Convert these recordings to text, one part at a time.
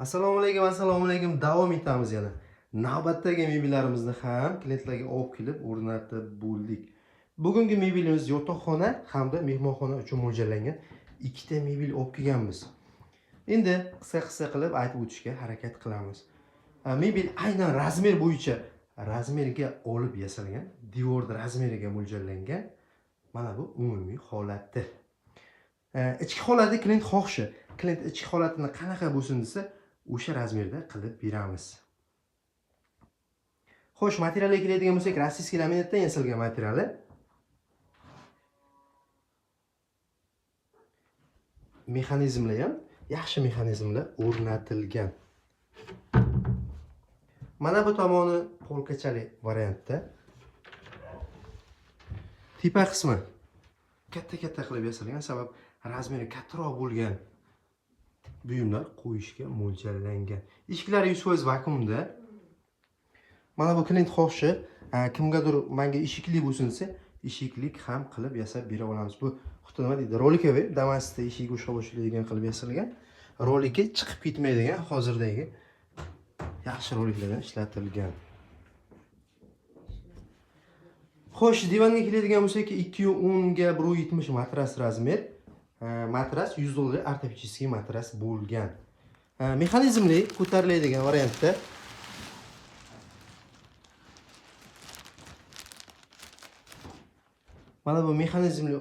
Assalomu alaykum, assalomu alaykum. Davom etamiz yana. Navbatdagi mebellarimizni ham klientlarga olib kelib o'rnatib bo'ldik. Bugungi mebelimiz yotoqxona hamda mehmonxona uchun mo'ljallangan ikkita mebel olib kelganmiz. Endi qisqa-qisqa qilib aytib o'tishga harakat qilamiz. Mebel aynan razmer bo'yicha razmerga olib yasalgan, devor razmeriga mo'ljallangan. Mana bu umumiy holati. Ichki holati klient xohishi. Klient ichki holatini qanaqa bo'lsin desa, o'sha razmerda qilib beramiz. Xo'sh, materialga keladigan bo'lsak, rossiyskiy laminatdan yasalgan materiali. Mexanizmlar ham yaxshi mexanizmlar o'rnatilgan. Mana bu tomoni polkachali variantda. Tepa qismi katta-katta qilib yasalgan, sabab razmeri kattaroq bo'lgan buyumlar qo'yishga mo'ljallangan. Eshiklari 100% vakuumda. Mana bu klient xohishi, kimgadir menga eshikli bo'lsin desa, eshiklik ham qilib yasab bera olamiz. Bu xuddi nima deydi, rolikoviy Damas'da eshigi ushlab ochiladigan qilib yasalgan. Roliki chiqib ketmaydigan hozirdagi yaxshi roliklardan ishlatilgan. Xo'sh, divanga keladigan bo'lsak, 2.10 ga 1.70 matras razmer. Matras 100 dollar ortopedический matras bo'lgan. Mexanizmli ko'tariladigan variantda. Mana bu mexanizmli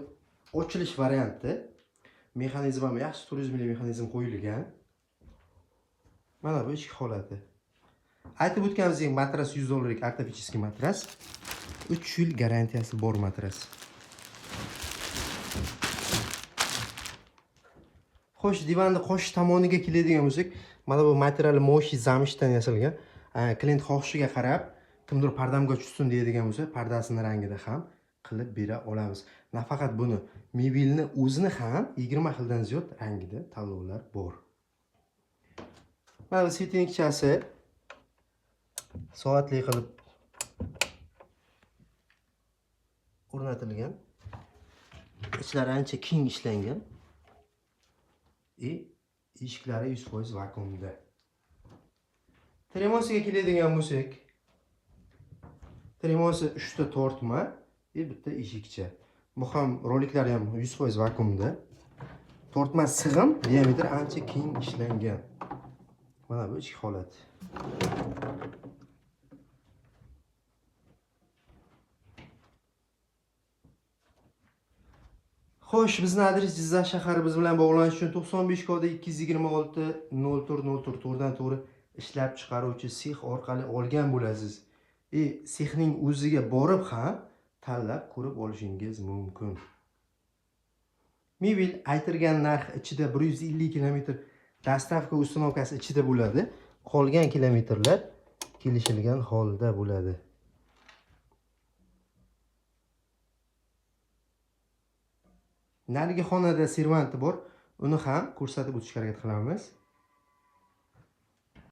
ochilish varianti. Mexanizm ham yaxshi turizmli mexanizm qo'yilgan. Mana bu ichki holati. Aytib o'tganimizdek, matras 100 dollarlik ortopedический matras. 3 yil garantiyasi bor matras. Xo'sh, divanni qosh tomoniga keladigan bo'lsak, mana bu material moshi zamishdan yasalgan. Klient xohishiga qarab, kimdir pardamga tushsin deydigan bo'lsa, pardasini rangida ham qilib bera olamiz. Nafaqat buni, mebelni o'zini ham 20 xildan ziyod rangida tanlovlar bor. Mana bu svetnikchasi soatli qilib o'rnatilgan. Ichlari ancha keng ishlangan. Eshiklari 100% vakuumda. Tremosiga keladigan bo'lsak, tremosi 3 ta tortma va bitta eshikcha. Bu ham roliklari ham 100% vakuumda. Tortma sig'im diametri ancha keng ishlangan. Mana bu ichki holat. Xo'sh, bizni adres Jizzax shahari, biz bilan bog'lanish uchun 95 koda 226 nol to'rt nol to'rt to'g'ridan to'g'ri ishlab chiqaruvchi sex orqali olgan bo'lasiz. Sexning o'ziga borib ham tanlab ko'rib olishingiz mumkin. Mebel aytilgan narx ichida 150 kilometr dastavka ustanovkasi ichida bo'ladi. Qolgan kilometrlar kelishilgan holda bo'ladi. Narigi xonada servanti bor, uni ham ko'rsatib o'tishga harakat qilamiz.